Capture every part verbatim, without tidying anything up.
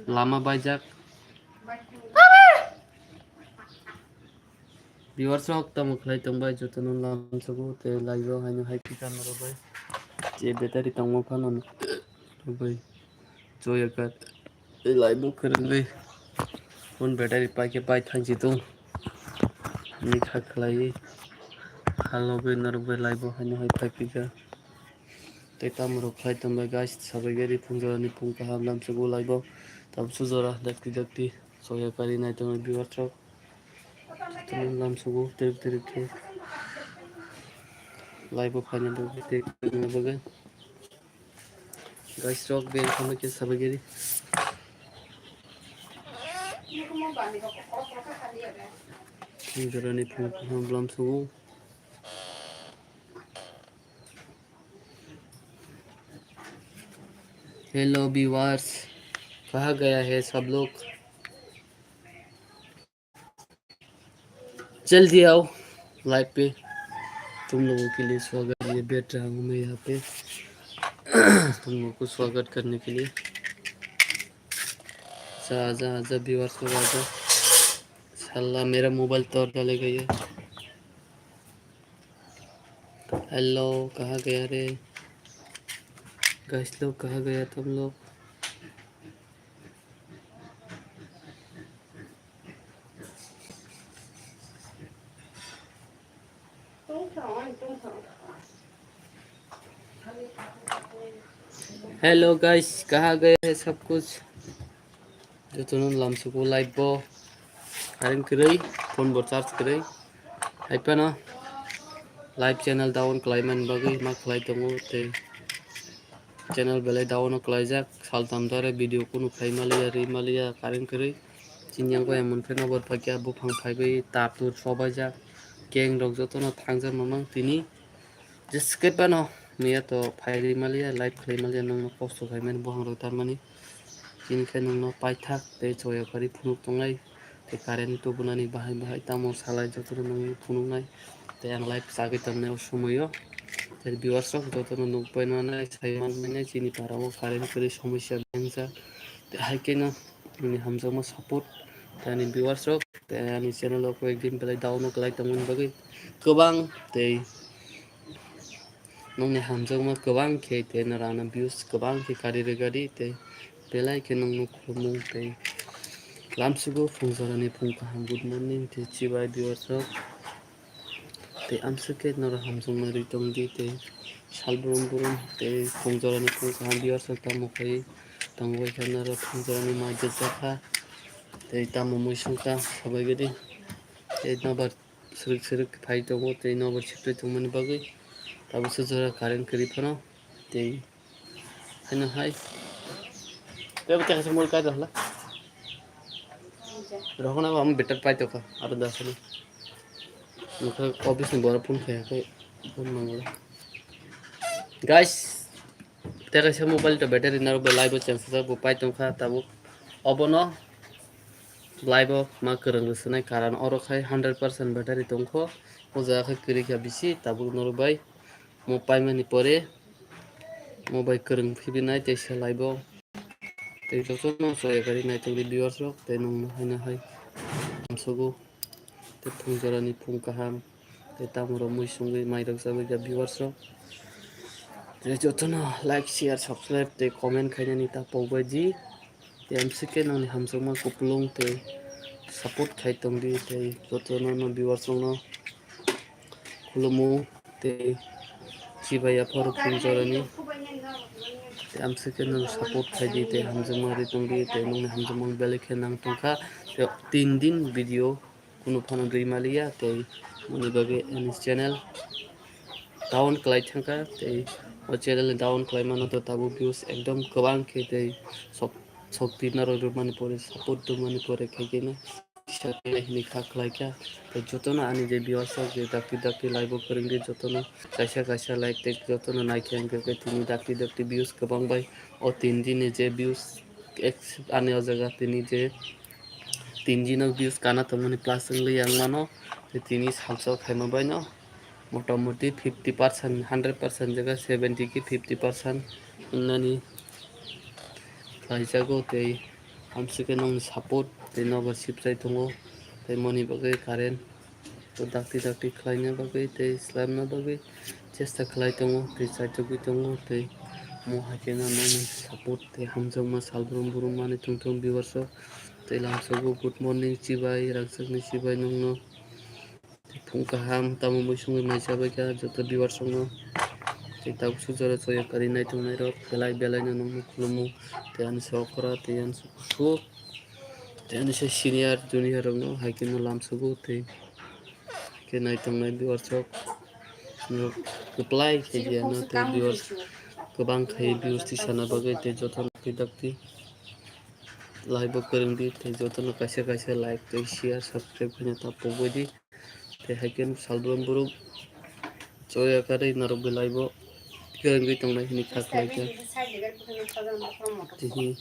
Lama baijak. Viewers rok tamo khlai tongbai jotono lamsogo tei live o haino hai kisa norok bai. Je battery tongma phano norok bai. Joyakar. Tei live o kwrwngwi phone battery paikhe pai thangsi tong. Ni kha khlaiwi halogwi norok bai live o haino hai phai phika. Tei tamo rok khlai tongbai guys, sabai gari phung jorani phung kaham lamsogo live o. Tamsu jora dakti dakti soya kari nai tongo viewers rok. Tamo lamsogo trip trip khe. Live o phaina bagwi tei kwrwngna bagwi. Guys rok beng khama khe sabai gari. Phung jorani phung kaham lamsogo. Hello viewers, कहाँ गया है सब लोग? जल्दी आओ लाइव पे, तुम लोगों के लिए स्वागत है। बैठ रहा हूँ मैं यहाँ पे तुम लोगों को स्वागत करने के लिए। आजा आजा आजा व्यूअर्स लोग आजा। साला मेरा मोबाइल तोड़ डालेगा ये। हेलो, कहाँ गया रे? गाइस लोग, कहाँ गया तुम लोग? हेलो गाइस, कहाँ गए हैं सब कुछ? Jotono lamsugo live bo. Current kwrwi, phone bo charge kwrwi. Hai phano live channel down khlaimani bagwi ma khlai tongo tei channel belai down o khlaijak. Saltam dare video kunu khai maliya, ri maliya, current kwrwi. Chini yang kaya mun pheno bor phakya buphang phaiwi tar tur sobaijak. Gang rok jotono thangjak mamang tini. Jeske phano miya to phairi maliya, live khlai maliya, nongno kosto khaimani buhangrok tarmani. Chini khe nongno paithak tei choya kari phunuk tongnai. Tei current tubunani bahai bahai tamo salai jotono nongno phunuknai. Tei ang live chagwi tongnai o somoio. Tei viewers rok jotono nukpai nanai, sai manmani chini para o current kwrwi somosya bangsa. Tei hai kheno nini hamjakma support tei ani viewers rok tei ani channel o koi ekdin belai down o kwlai tongmani bagwi kwbang tei nongni hamjakma kwbang khe tei norok ano views kwbang khe kari rwgadi tei belai khe nongno khulumung tei lamsugo phung jorani phung kaham good morning tei chibai viewers rok. Tei amswk khe norok hamjakma ri tongdi tei sal brum brum tei phung jorani phung kaham viewers rok tamo khai tongo, bai khe norok phung jorani mai jesa kha tei tamo mui songkha sabai gadi tei nobar srwk srwk phai tongo tei nobar sipri tongmani bagwi tabukhe jora current kwrwi phano tei Hino hai. Tei bo teka se mobile kai dohla. Rohona bo am better pai tokha. Aro dasana. Mukha office ni bora phone khai khai. Phone mangala. Guys, teka se mobile to battery naro bo live chang sa bo pai tongkha tabuk. Obono live o ma kwrwng rwswnai karan oro khai hundred percent battery tongkho. O jaga khai kwrwi kha bisi tabuk noro bai. Mo paimani pore mo bai kwrwng phibinai tei se live o tei jotono soya kari naitokdi viewers rok tei nongno haino hai hamsogo tei phung jorani phung kaham tei tamo rok mui songwi mai rok jagwi da viewers rok tei jotono like share subscribe tei comment khainani ta pokbai di. Tei amswk khe nongni hamjakma kupulung tei support khai tongdi tei jotono no viewers rokno khulumu tei chibai yapharo phung jorani tei amswk khe nong support khaidi tei hamjakma ri tongdi tei nongni hamjakma belai khe nang tongkha tei tin din video kunu phano rwi maliya tei moni bagwi ani channel down khlai thangkha tei o channel ni down khlai mano to tabuk views ekdom kwbang khe tei sok sokti narwk rwmani pore support rwmani pore khaikhe no kisa khe hini kha khlaikha tei jotono ani je viewers rok je dakti dakti live o kwrwngdi jotono kaisa kaisa like tei jotono naikhe hwnkhe tini dakti dakti views kwbang bai o tin din ni je views ani o jaga tini je tin din o views kana tongmani plus wngwi yang mano tei tini salsa o khaima baino. Motamoti fifty percent, hundred percent jaga seventy ki fifty percent wngnani Khlaijago tei hamswkhe nokni support tei nobar sipchai tongo tei moni bagwi current to dakti dakti khlaina bagwi tei slamna bagwi chesta khlai tongo tei chaitugwi tongo tei mo haikhe no nokni support tei hamjakma salbrum brum manwi tongthung viewers rok tei lamsogo good morning chibai rangchakni chibai nokno. Phung kaham tamo muisungwi mai chabaikha joto viewers rokno. Tei tabuk sujaro choya kari naitongnairok belai belaino nokno khulumo. Tei ani se okra tei ani se kusuk tei ani se senior junior rokno haikhe no lamsogo tei haikhe naitongnai viewers rok. Norok reply khe di ano tei viewers kwbang khai viewers tisana bagwi tei jotono tei dakti. Like bo kwrwngdi tei jotono kaisa kaisa like tei share subscribe khaina ta pogbaidi. Tei haikhe salbrum brum choya karwi norok belai bo kwrwngwi tongnai hwnwi kha khlaikha. Tini,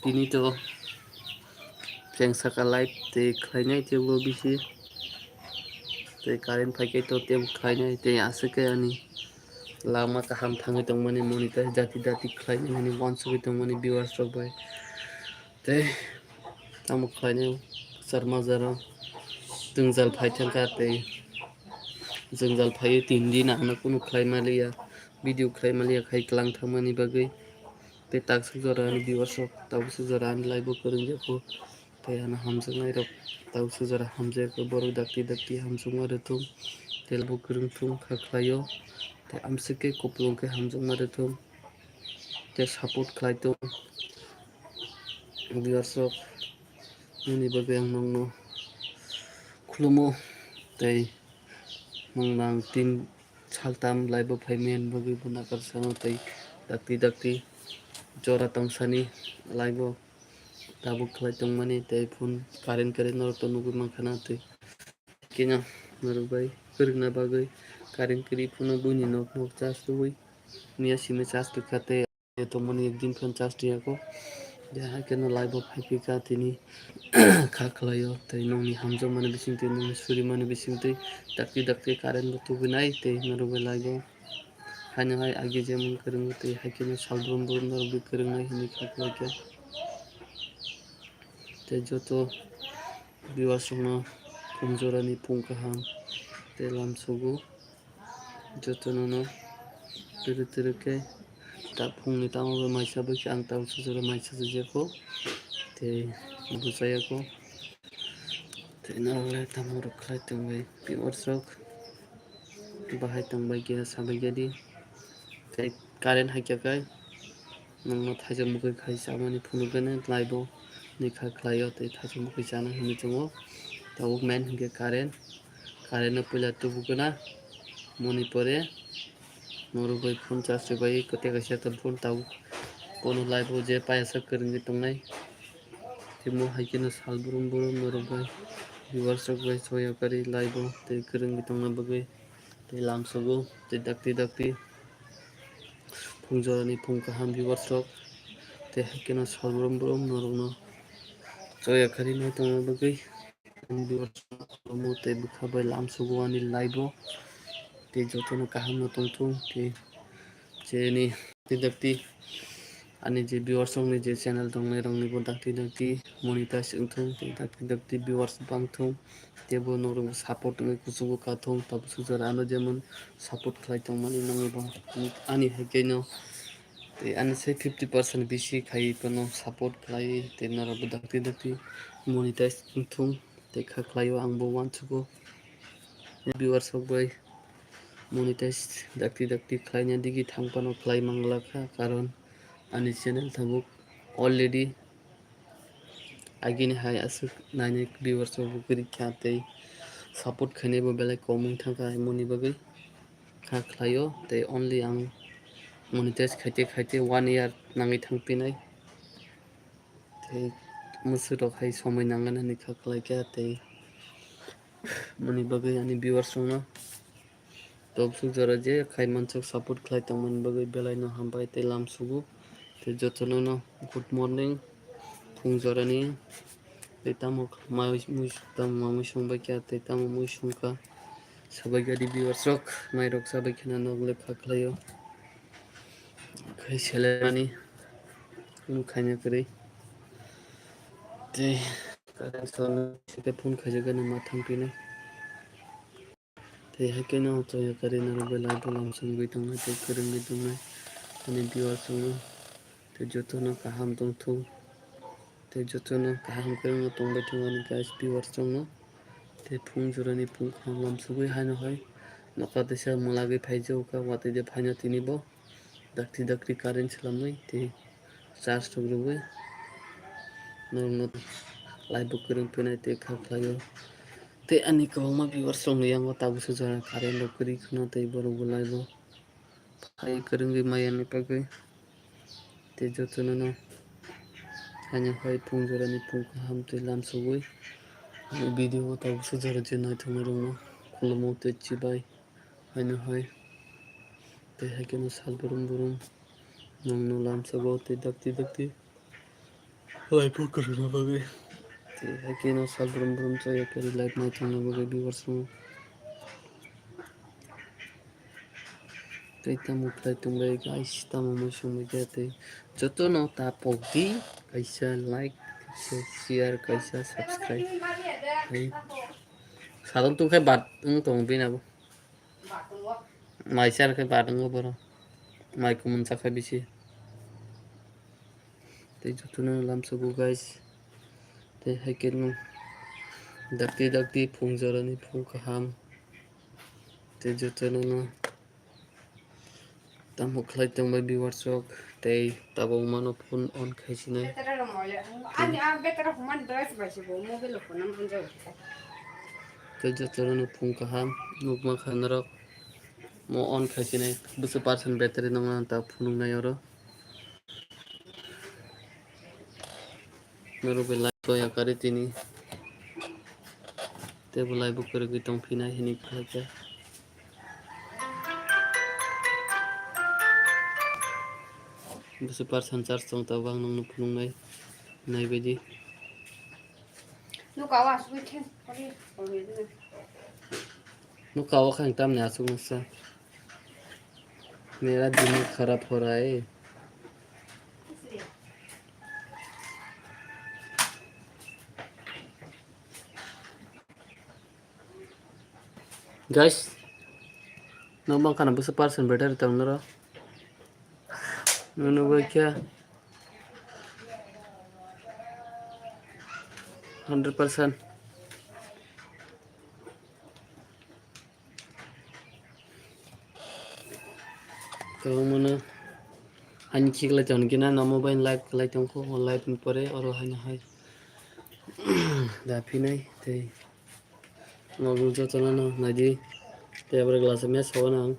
tini to cheng saka live tei khlainai teibo bisi tei current phaikhe to teibo khlainai tei aswk khe ani lama kaham thangwi tongmani monetize dati dati khlainai hwnwi uansugwi tongmani viewers rok bai. Tei tamo khlainai kwchar majaro jwngjal phai thangkha tei jwngjal phaiwi tin din ano kunu khlai maliya, video khlai maliya khai kwlang thangmani bagwi. Tei taksuk jora ani viewers rok tabuksa jora ani live o kwrwngjakgo tei ano hamjaknai rok tabuksa jora hamjakgo borok dakti dakti hamjakma rwthung tei live o kwrwngthung kha khlaio tei amswk khe kupulung khe hamjakma rwthung. Tei support khlai tongo viewers rok, nini bagwi ang nokno khulumo tei nokno ang tin saltam live o phaimani bagwi bo nakar sano tei dakti dakti jora tongsani live o tabuk khlai tongmani tei phone current kwrwi norok to nugwi mankha na tei khe no norok bai kwrwngna bagwi current kwrwi phano buini nok nok charge rwui miya simi charge rwkha tei tongmani ekdin phano charge rwya kho. Je hai kheno live o phai phika tini kha khlaio tei nokni hamjakmani bisingtwi nokni surimani bisingtwi dakti dakti current bo tubunai tei norok bai live o haino hai agi jemon kwrwngwi tei hai kheno salbrum brum norok bai kwrwngnai hinwi kha khlaikha. Tei joto viewers rokno phung jorani phung kaham tei lamsogo jotono no twrwk twrwk khe ta phungni tamo bai maisa bai khe ang tabuk sujaro maisa sujako tei bwchayako tei norok le tamo rok khlai tongbai viewers rok bahai tongbai khe sabai khe di tei current hai khe kai. Nokno thaisa mukhui khai chamani phunukgani live o ni kha khlaio tei thaisa mukhui chana hinwi tongo. Tabuk main hinkhe current, current no puila tubukgwna moni pore norok bai phone charge rwbai tei kaisa ta phone tabuk kono live o je payasa kwrwngwi tongnai. Tei mo hai kheno sal brum brum norok bai viewers rok bai soyakari live o tei kwrwngwi tongna bagwi tei lamsogo tei dakti dakti. Phung jorani phung kaham viewers rok tei hai kheno sal brum brum norokno choya kari nai tongna bagwi viewers rok khulumo tei bwkha bai lamsugo ani live o tei jotono kaham no tongthung tei chini tei dakti ani je viewers rokni je channel tongnai rokni bo dakti dakti monetize wngthung tei dakti dakti viewers bangthung. Teibo norok support wngwi kuchugo kathung tabuk sujaro ano jemon support khlai tongmani nangwi bo ani hai khe no tei ani sai fifty percent bisi khai phano support khlai tei norok bo dakti dakti monetize wngthung tei kha khlaio ang bo uansukgo. Viewers rok bai monetize dakti dakti khlaina digi thang phano khlai manglakha karon ani channel tabuk already agini hai aswk nainai viewers rok bo kwrwi kha tei support khainai bo belai kom wng thangkha himoni bagwi kha khlaio tei only ang monetize khaite khaite one year nangwi thang pinai tei mwswk rok hai somoi nangani kha khlaikha tei moni bagwi ani viewers rokno Tobsuk jora je khai mansuk support khlai tongmani bagwi belai no hambai tei lamsugo tei jotono no good morning phung jorani tei tamo mai mui tamo mamui sung bai kha tei tamo mui sung kha sabai gari viewers rok nairok sabai kheno nok le kha khlaio khai selemani Phone khaina kwrwi. Tei current swnamwi phone khaijak gana ma thangpinai. Tei haikhe no choya kwrwi norok belai bo lamsogwi tongnai tei kwrwngwi tongnai ani viewers rokno. Tei jotono kaham tongthung. Tei jotono kaham kwrwngno tongbai thung ani guys viewers rokno. Tei phung jorani phung kaham lamsogwi haino hai nokha teisa mwlagwi phaijago kha watwi de phaino tini bo. Dakti dakti current swlamwi tei charge rok rwui norokno live bo kwrwng phinai tei kha khlaio. Tei ani kwbangma viewers rokni yango tabuksa jora current rok kwrwi kheno tei borok bo live o phai kwrwngwi maya ni bagwi tei jotono no ani hai phung jorani phung kaham tei lamsogwi video o tabuksa jora je naithoknai rokno khulumo tei chibai. Haino hai. Tei hai kheno sal brum brum. Nongno lamsogo tei dakti dakti. Live o kwrwngna bagwi. Tei hai kheno sal brum brum chaya kwrwi live naithokna bagwi viewers rok. Tei tamo khlai tongbai guys, tamo muisung bai khe tei jotono ta pokdi, kaisa like, kaisa share, kaisa subscribe. Hai. Sadon tungkhe bat wng tongo bini abo. Mai char khe bat wngo borok. Mai kumun chakha bisi. Tei jotono lamsogo guys. Tei hai khe no dakti dakti phung jorani phung kaham. Tei jotono no tamo khlai tongbai viewers rok. Tei tabuk mano phone on khaisinai. Ani a betara human device bai se bo mobile phone am anjao. Tei jotono phung kaham nukma kha norok. Mo on khaisinai bwswk percent battery nangna ta phunuknai oro. Norok belai toya kari tini. Tei belai bo kwrwgwi tongphinai hinwi khlaikha. Bwswk percent charge tong tabuk ang nokno phunuknai naibaidi. Nuka o asugwi khe kori kori dina. Nuka o khang tamni asugmasa. Mera dimag kharap ho raha hai. Guys, no bang khana bwswk percent battery tong noro. Nunu bai khe hundred percent. Kwbangmano ani khiklai tongkhe na, no mobile live khlai tongkho, o live ni pore oro haino hai da phinai tei. Nogo jotono no naidi. Tei aboni glass o mesa o nang.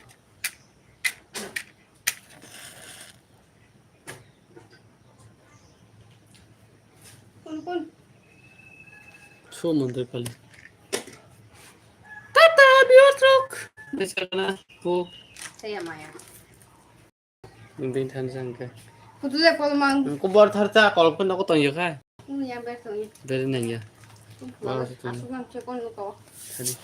Kun kun. So mandir kali. Tata, viewers rok. Besarana ko. Saya maya. Nung din than jang ke. Kutu le kolmang. Nung ko bor thar cha kol ko noko tong yo kha. Nung ya ber tong ya. Beri nang ya. Nung Wala kolmang. Asuk nang che kon nung ko. Tadi.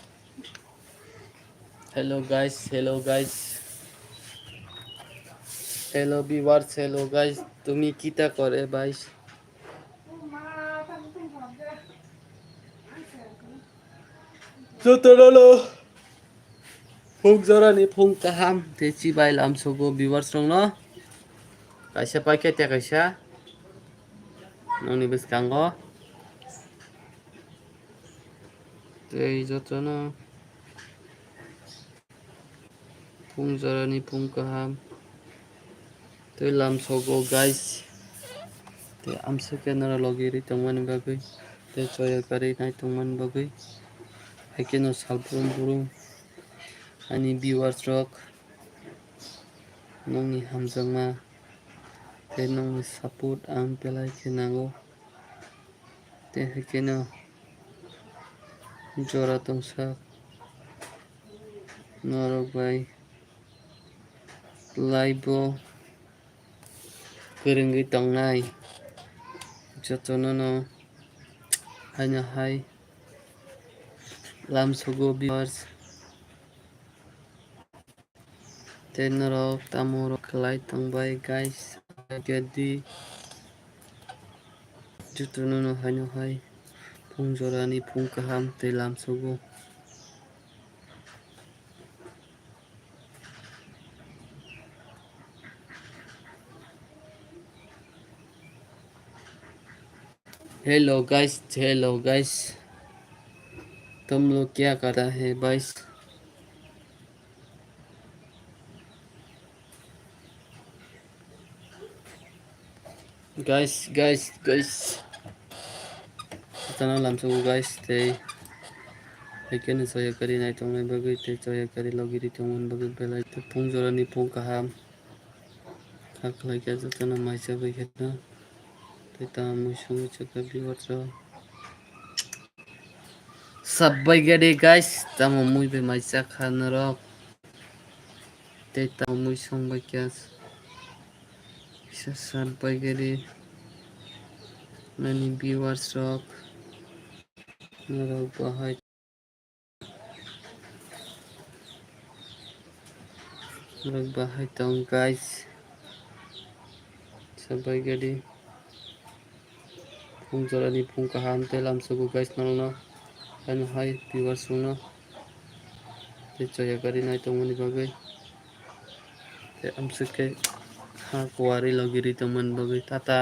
Hello guys, hello guys. Hello viewers, hello guys. তুমি কিতা করে ভাই? Jotono no phung jorani phung kaham tei chibai lamsogo viewers rokno. Kaisa paikhe tei kaisa nokni bwskango tei jotono. Phung jorani phung kaham. Tei lamsogo guys. Tei amswk khe noro logi ri tongmani bagwi. Tei choya kwrwi nai tongmani bagwi. Haikhe no sal brum brum. Ani viewers rok. Nokni hamjakma. Tei nokni support ang belai khe nango. Tei hai kheno jora tongsa norok bai live o kwrwngwi tongnai jotono no haino hai lamsogo viewers. Tei norok tamo rok khlai tongbai guys, get di Jotono no haino hai phung jorani phung kaham tei lamsogo. Hello guys, hello guys, तुम लोग क्या कर रहा है भाई? Guys, guys, guys. Tana lamsongo guys tei. Haikhe no choya kari nai tongnai bagwi tei choya kari logiri tongmani bagwi belai tei phung jorani phung kaham. Kha khlai khe jotono maisa bai kheno. Tei tamo mui songwi chakha viewers rok. Sabai gari guys, tamo mui bai maisa kha norok. Tei tamo mui songbai khe. Kisa sabai gari. Nani viewers rok. Norok bahai. Norok bahai tong guys. Sabai gari. Phung jorani phung kaham tei lamsogo guys norokno. Haino hai viewers rokno. Tei choya gari nai tongmani bagwi. Tei amswk khe ha kuari logiri tongmani bagwi tata.